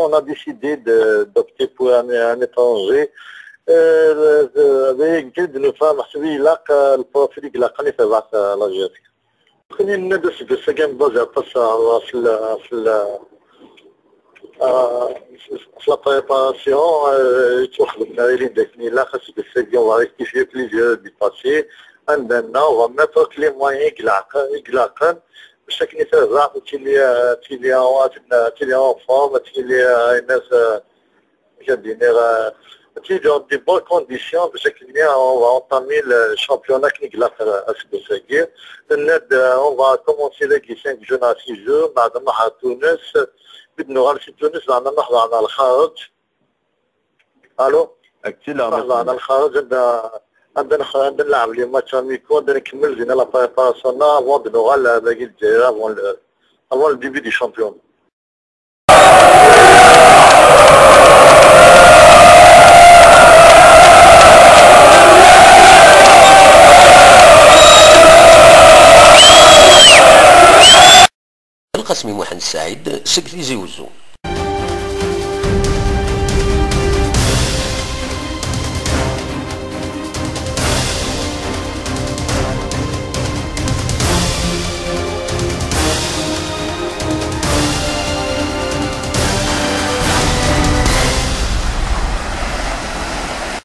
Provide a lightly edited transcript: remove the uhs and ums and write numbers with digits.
On a décidé d'opter pour un étranger. هذا nous femmes حسبي لاق ال profil يلاقني تبع la JSK. خلينا ندرس بس كان بازا بس في la préparation يتوخدم اللي داكني لا خاص بس on va rectifier plusieurs du passé عندنا on va mettre les moyens يقلاقن باش كني ترجع تيلي تيلي تيلي en forme تيلي الناس كدير تيلي dans des bonnes conditions باش كني on va entamer le championnat كني قلاق اسبوساكي الناد on va commencer les 5 jours à 6 jours بعد ما تونس بدنا نغال في تونس بعد ما نحضر على الخارج. الو نحضر على الخارج عندنا عندنا نلعب les matchs amicaux عندنا نكمل زينا la préparation avant de نغال باقي الجزائر avant le début du championnat. القسمي محمد السعيد سكريزي وزو.